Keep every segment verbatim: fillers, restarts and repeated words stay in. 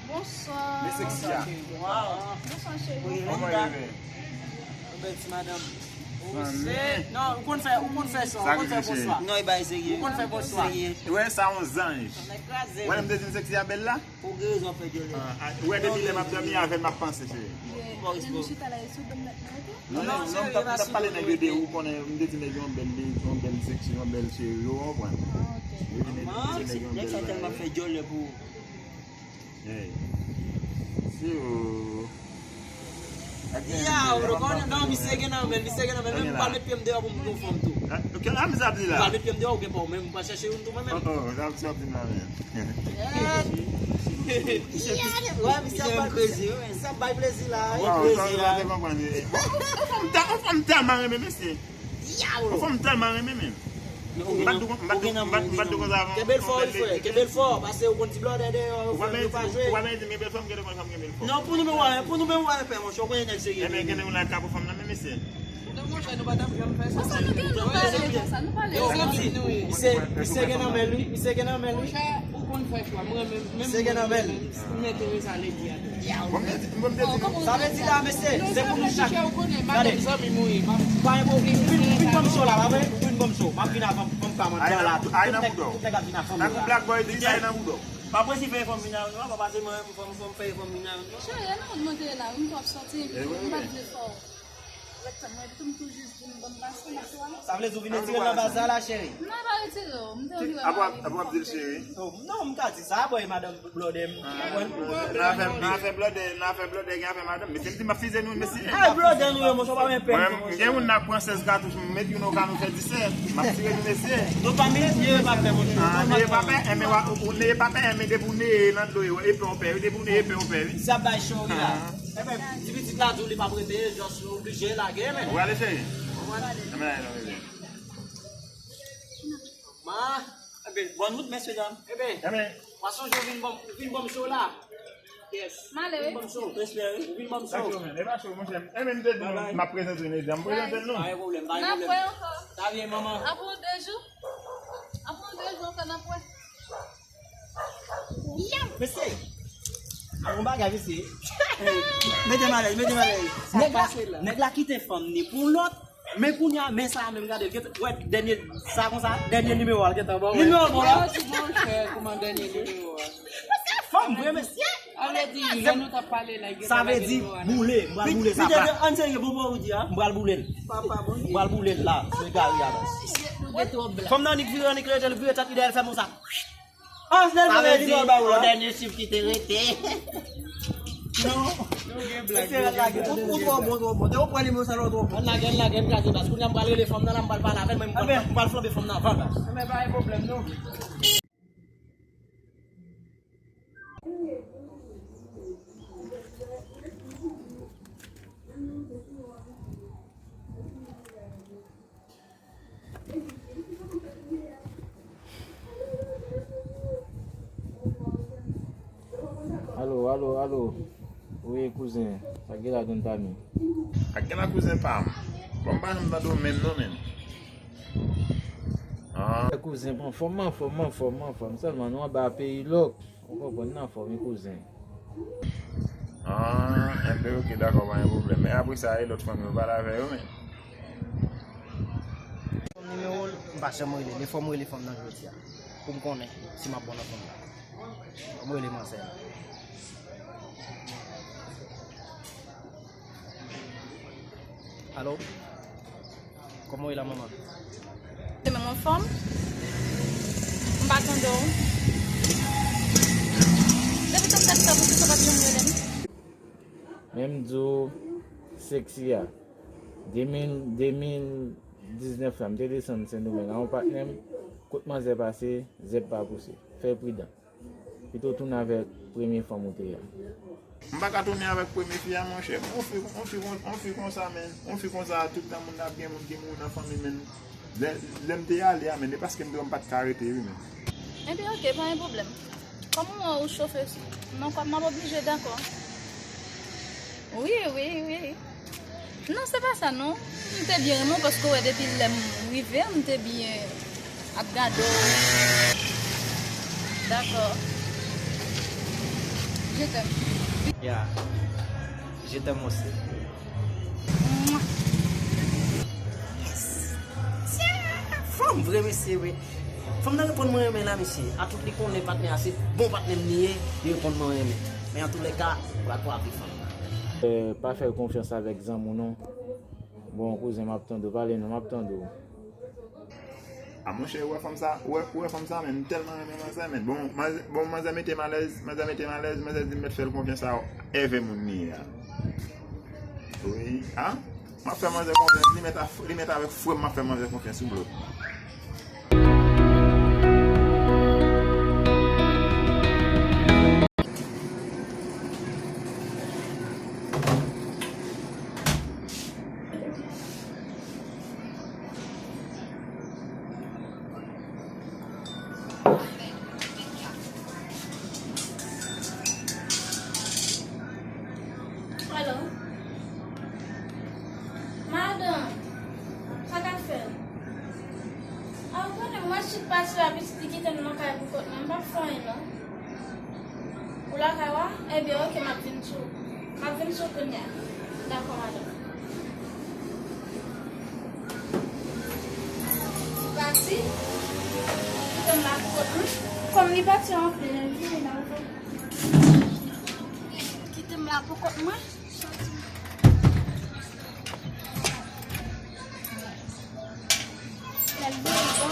Bonswa. Men seksi a. Waw. Bonswa, cheri. Kòman yo ye? Bèl ti madanm. Ou se, non, ou konn fè, ou konn fè sa, ou konn fè bonswa. Non, e bay serye. Ou konn fè bonswa. Ou wè sa, yon zanj. Nèg kraze. Ou wè lè m te di m seksi a bèl la? Ou gen rezon, fè djòlè. Ou wè depi lè m ap dòmi avè l, m ap panse, cheri. Lè nou chita la, e sou do m nèt mwen tou? Non, non, non, m t ap, m t ap pale nèg yo de ou, konnen, m te di nèg yo yon bèl, yon bèl seksi, yon bèl cheri, ou konprann? Depi nèg yo di nèg yo yon bèl bagay. Nèg sa tèlman fè djòlè pou ou. Hey. Si ou. Yaw, non, non, misye gen nan men, misye gen nan men. Menm m pral met pye m deyò pou m gen yon fanm tou. Ki amizad li la? M pral met pye m deyò, ou gen pa w menm, m pral chèche youn tou mwen menm. Oh, oh, sa ap di m la menm. Wè, misye ap bay, misye ap bay plezi la, wi. Waw, sa m te konprann, wi. Yon fanm tèlman renmen mesye. Yon fanm tèlman renmen menm. M pa t di kon-, m pa t di, m pa t, m pa t di konsa avan. Kenbe l fò, wi, frè. Kenbe l fò, paske ou konn ti blòdè deyò, yo pa jwe. Ou pa menm di, men bèl fanm, kenbe l fò. Non, pou nimewo a, pou nimewo a, pè, monchè, ou konnen nèg serye. Ebyen, gen yon la ka pou fanm nan, men mesye. Non, monchè, nou pa t ap janm fè sa. Konsa nou gen, nou pale konsa, nou pale. Misye, misye gen nan men l, wi, misye gen nan men l, wi. Monchè, ou konn fè chwa, mwen menm, menm mwen menm, m enterese a lady a. Sa vle di la, mesye, se pou nou chak. Gade. Pa gen pwoblèm. Vin, vin ban m cho la, pa vre? Vin ban m cho. M ap vin avan, ban m pa mande la. Tout nèg, tout nèg ap vin avan la. Black Boy di sa nan bouda w. Pa presi fè fanm vin avè nou, pa pase mwen, fanm, fanm, fè fanm vin avè nou. Cheri, e nan wout mwen te ye la, wi, m t ap sòti, m pa t vle fè w. Rèt tann mwen, epi tou m tou jis vin ban m pase, m ap sou. Sa vle di w vin retire l nan baz la, la, cheri? Non, e pa retire w, m te anvi wè mari m. Apre w ap di l cheri? Oh, non, m ka di sa, bòy, madanm. Blòdè m. Nan afè, nan afè blòdè, nan afè blòdè gen afè madanm. Mesye, m di m ap fize nou, mesye. Ay, blòdè nou ye, monchè, pa gen pèn. Mwen, m gen moun nan pran sèz katouch, m met youn o ka nou fè disèt. M ap tire nou, mesye. Nou pa neye, neye pa pè, monchè. Ah, neye pa pè, enben, ou neye pa pè, enben, depi w neye nan dlo, epe w pè, wi, depi w neye, epe w pè, wi. Sa bay cho, wi, la. Enben, ti pitit la, di w li p ap rete, just oblije lage, men. Ou ale, cheri? Enben, ale, ale. Ma, enben, bòn wout, mesye dam. Enben, pa sonje w vin ban m, vin ban m cho la. Yes. M ale, wi. Vin ban m cho, respè, wi. Ou vin ban m cho. Dak yo, men, e pa cho, monchè. Enben, m te di nou, m ap prezante nou, m prezante nou. Pa gen pwoblèm, pa gen pwoblèm. N ap wè ankò. Sa byen, manman. Apre de jou. Apre de jou ankò, n ap wè. Mesye, a yon bagay, mesye. Mete m alèz, mete m alèz. Nèg la, nèg la kite fanm ni pou lòt. Men kounye a, men sa a menm, gade l, wè, dènye, sa konsa, dènye nimewo a l gentan ba w, wè. Nimewo bon la. Mwen di, monchè, kòman dènye nimewo a? Mesye, fanm vre, mesye. Sa vle di, lè nou t ap pale la, sa vle di, boule, m pral boule sa plat. Ann serye, bon, bon, ou di a. M pral boule l. Papa Bondye. M pral boule l la, sou egari a la. Fanm nan annik vire, annik rete, l vire tèt li dèyè, l fè m konsa. Ah, se l vle di, yon dènye chif ki te rete. Non. Ou, ou twò bon, twò bon. Te ou pran nimewo sa, ou twò bon. Ann lage, ann lage, ann kraze baz. Kounye a m pral rele fanm nan la, m pral pale avè l, mwen, m pral, m pral flanbe fanm nan avan baz. Enben, pa gen pwoblèm, non. Alo, alo, alo. Wi, kouzen. Sa gen ladan, Tami? Sa gen la, kouzen pa m? Bon, m pa janm tande w menm non, menm. Ah. Kouzen, m anfòm, m anfòm, m anfòm, m anfòm. Sèlman nou anba peyi lòk. Ou konprann nan fòm wi kouzen. Ah, enben ok, dakò, pa gen pwoblèm. Men apre sa, e lòt fanm yo, pale avè yo, men. Fòm nimewo l, m pa janm rele l. E fò m rele fanm nan jodi a. Pou m konnen si m ap bon nan fanm nan. Fò m rele manzè la. Alo? Kòman w ye la, manman? Se menm anfòm. M pa tande w. Depi tann dat sa, poukisa w pa t janm rele m? Men m di w, seksi a. De mil, de mil diznèf la, m te desann Sendomeng a yon patnè m. Kot manzè pase, zèb pa pouse. Fè pridan. Pito tounen avèk premye fanm ou te ye a. M pa ka tounen avèk premye fi a, monchè. On fi, on fi, on, on fi konsa, men. On fi konsa, tout tan moun ap gen moun ki mouri nan fanmi, men. Lè, lè m te ale a, men, e paske m te wè m pa t ka rete, wi, men. Enben, ok, pa gen pwoblèm. Kòm ou wè ou chofe nan kò m, m ap oblije dakò. Wi, wi, wi. Non, se pa sa, non. M te byen renmen w paske w wè depi lè m rive a, m te byen ap gade w. Dakò. Je t'aime. Yeah. Je t'aime aussi. Yes. Fanm vre, mesye, wi. Fanm nan reponn mwen renmen la, mesye. A tout li konnen patnè a se bon patnè m li ye, li reponn mwen renmen. Men an tou lè ka, bravo a fanm nan. Eh, pa fè l konfyans avèk zanmi w non. Bon, kouzen, m ap tande w. Pale non, m ap tande w. A monchè, ou wè fanm sa, ou wè, ou wè fanm sa, men m tèlman renmen manzè, men bon, manzè, bon, manzè mete m alèz, manzè mete m alèz, manzè di m mèt fè l konfyans a èvè moun li ye a. Wi, a? M ap fè manzè konfyans, li mèt a, li mèt avèk frè m, m ap fè manzè konfyans ou blòd. Alo. Madanm, sa k ap fèt? A, ou konnen, mwen chit pati la, pitit li kite m nan kay pou kont mwen, m p ap fè anyen non. Ou lakay ou a? Ebyen, oke, m ap vin sou, m ap vin sou kounye a. Dakò, madanm. Ou pati? Kite m la pou kont mwen. Kòm li pati anpil, li vini la, ou konn. Kite m la pou kont mwen. Lè l vini, bon.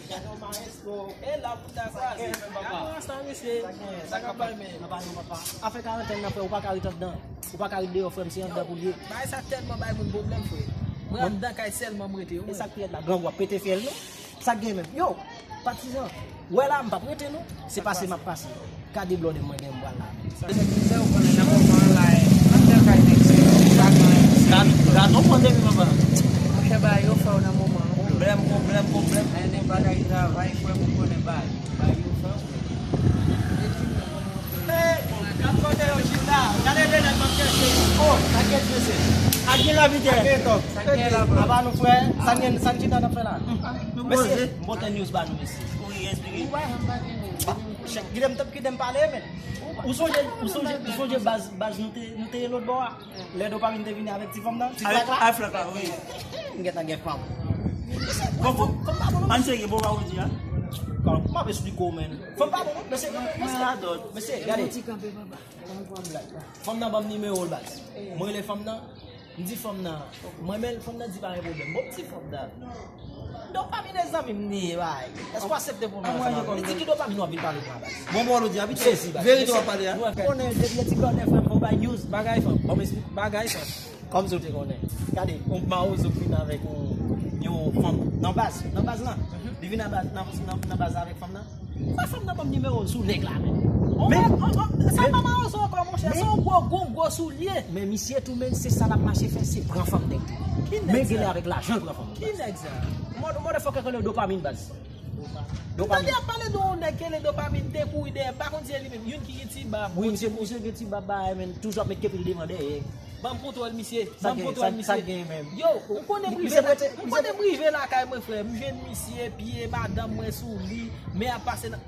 Gade yon maestro. E la pou ta kwaze. Gade yon ansanm, mesye. Sa k ap bay men. Afè karantèn nan, frè, ou pa ka ret anndan. Ou pa ka ret deyò, frè m, se anndan pou l ye. Bagay sa tèlman bay moun pwoblèm, frè. Mwen anndan kay sèlman m rete, wi. E sa k pi rèd la, grangou ap pete fyèl nou. Sa k gen menm? Yo, patizan, wè la, m p ap rete non. Se pase m ap pase. Gade blòdè mwen gen m pral la. Sa se ki fè ou konnen nan moman an la, anndan kay nèg se pa gen anyen. Gad, gad yon pandemi, papa. Monchè, bagay yo fè w nan moman an. Pwoblèm, pwoblèm, pwoblèm. Ay, nèg pa kay travay, frè m, ou konnen bagay. Bagay yo fè w. Hey, gad kote yo chita. Gade de nèg m ap chèche. Oh, sa k gen mesye. Ak gen lavi dèyè. Ak gen top. Sa k gen la, bro? Apa nou, frè, sa n gen, sa n chita n ap fè la? Nou poze. Mesye, m pote news ba nou, mesye. Ou eksplike. Chèk, kite m, kite m pale, men. Ou sonje, ou sonje, ou sonje baz, baz nou te, nou te ye lòt bò a? Lè Dopamin te vini avèk ti fanm nan, ti flak la. Avèk flak la, wi. M gentan gen fanm. Bon, bon, ann serye, bon, pa ou di a. Kòman m ap esplike w, men? Fanm pa bon non, mesye, mesye, mesye, gade. Fanm nan ban m nimewo l, baz. Mwen rele fanm nan, m di fanm nan, mwen men fanm nan di pa gen pwoblèm. Bon, m di fanm nan, Dopamin e zanmi m li ye, bay. Èske w aksepte pou mwen, fanm nan? Li di ki Dopamin w ap vin pale pou mwen, baz. Bon, bon, ou di a, m sezi, baz. Verite w ap pale a. Ou konnen, depi yon ti blòdè, frè m, fò w bay news. Bagay fanm, bon, m esplike, bagay fanm. Kòmsi w te konnen. Gade, yon mawozo k vin avèk yon, yon fanm nan baz, nan baz lan. Li vin nan baz, nan, nan, nan baz avèk fanm nan. Fè fanm nan ban m nimewo l sou nèg la, men. Men, sa pa mawozo ankò, monchè. Se yon gwo, gwo, gwo soulye. Men misye tou, men se sa l ap mache fè, se pran fanm nèg tou. Men genlè avèk lajan l pran fanm. Ki nèg sa? Motherfucker k rele Dopamin, baz. Dopamin. Tande ap pale de yon nèg k rele Dopamin, te kouri dèyè, m pa konn si se li menm. Youn ki gen ti bab. Wi, misye, misye gen ti bab, bagay, men toujou ap met kepi l devan dèyè. Ban m kontwòl misye. Ban m kontwòl misye. Yo, ou konnen m rive la, ou konnen m rive lakay mwen, frè. M jwenn misye, pye madanm mwen sou li, men ap pase nan.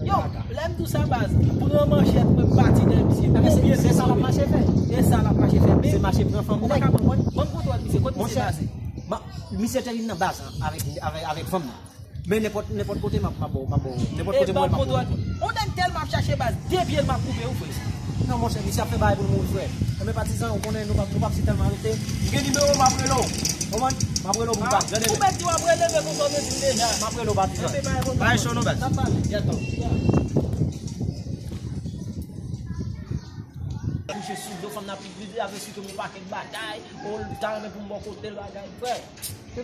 Yo, lè m di w sa, baz, pran manchèt mwen, m pati dèyè misye. Ebyen, se sa l ap mache fè. E sa l ap mache fè. Se mache pran fanm nèg. Ban m kontwòl misye, kot misye pase? Misye te vin nan baz lan avèk, avèk, avèk fanm nan. Men nenpòt, nenpòt kote m ap, m ap ba w, m ap ba w, nenpòt kote m wè l m ap ba w. Yon nèg tèlman ap chache baz, de pye l m ap koupe, wi, frè. Non, monchè, misye ap fè bagay pou l mouri, frè. Enben, patizan, ou konnen, nou p ap, nou p ap si tèlman rete. M gen nimewo w, m ap rele w. Konprann? M ap rele w pou baz. Ou mèt di w ap rele, men konsa w te di m deja. M ap rele w, patizan. Enben, bagay konsa. Bagay cho non, baz. N ap pale. Yè, tonton. Kouche sou do fanm nan pi pi, ap esplike m yon pakèt bagay. O, l ta renmen pou m bò kote l, bagay, frè. M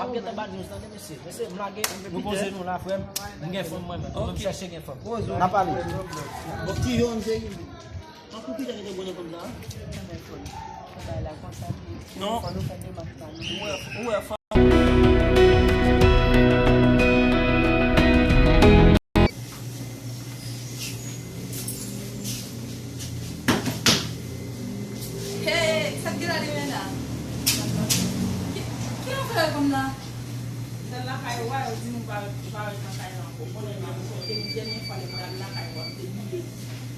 ap gentan ba news, tande, mesye. Mesye, m lage, nou poze nou la, frè m. M gen fanm mwen menm. Mwen m chèche gen fanm. N a pale. Bon, ki yo m se? An pou ki jan de gwo nèg konn sa? Non. Ou wè, ou wè fanm. Gila de mena. Ki, ki afè yo konn la? Nan lakay ou a, yo di nou pa, pa ret lakay la ankò. Konnen la, mwen te di dènye fwa lè m t al lakay ou a, m te bliye.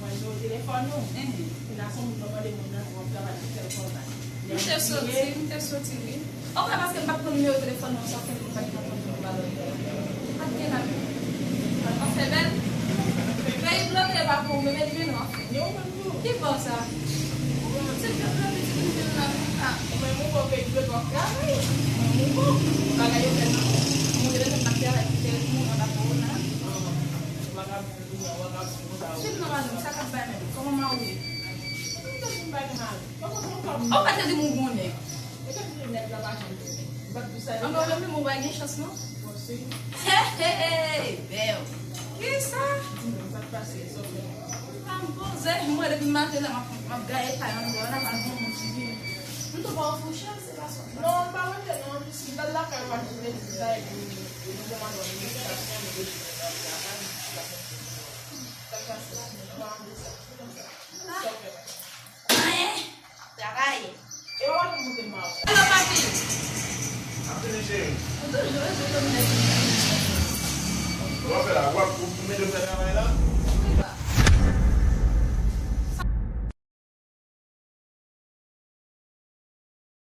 Mwen jwe telefòn ou. Ehe. Pi la, se yon moun mwen mande moun nan, w ap travay nan tèl kòmay. M te soti, m te soti, wi. Ou kwè paske m pa t pran nimewo telefòn nan, sa fè m pa t ka konn pou ba lòt. Pa t gen la. An fè bèl. Peyi bloke pa pou ou, men men men non. Ki bò sa? Ou se pèp la pitit nou vin la pou sa. Ou menm ou bon peyi bloke w ap travay. Ou menm ou bon. Bagay yo fè nan. Moun yo te fè n ap travay pou tèl moun anba kowona. Vagabon, vagabon, sa yo. Swiv non madanm, sa k ap bay menm. Kòman mari w ye? Ou pa te di m ou konnen. Anben, ou menm ou pa gen chans non. Hey, hey, hey, bèl. Kisa? Di mwen, sa k pase? Sa w fè? Pa m poze, mwen depi maten la, m ap, m ap gaye kay anndan, la pa gen moun ki vini. M tou ba w fouchè, se pa sa. Non, m pa rete, non, anplis, m t al lakay ou a, m te di sa, epi, epi, m te mande w, m te di sa, m te di sa, m te di sa, m te di sa. Sa k pase? M pa anvi sa. Sa w fè? Anyen. Travay. E w ap monte mal. Hello, papi. Ap vini, cheri. Ou toujou rete konn nèg. W ap fè la, w ap, ou, ou mete w fè travay la?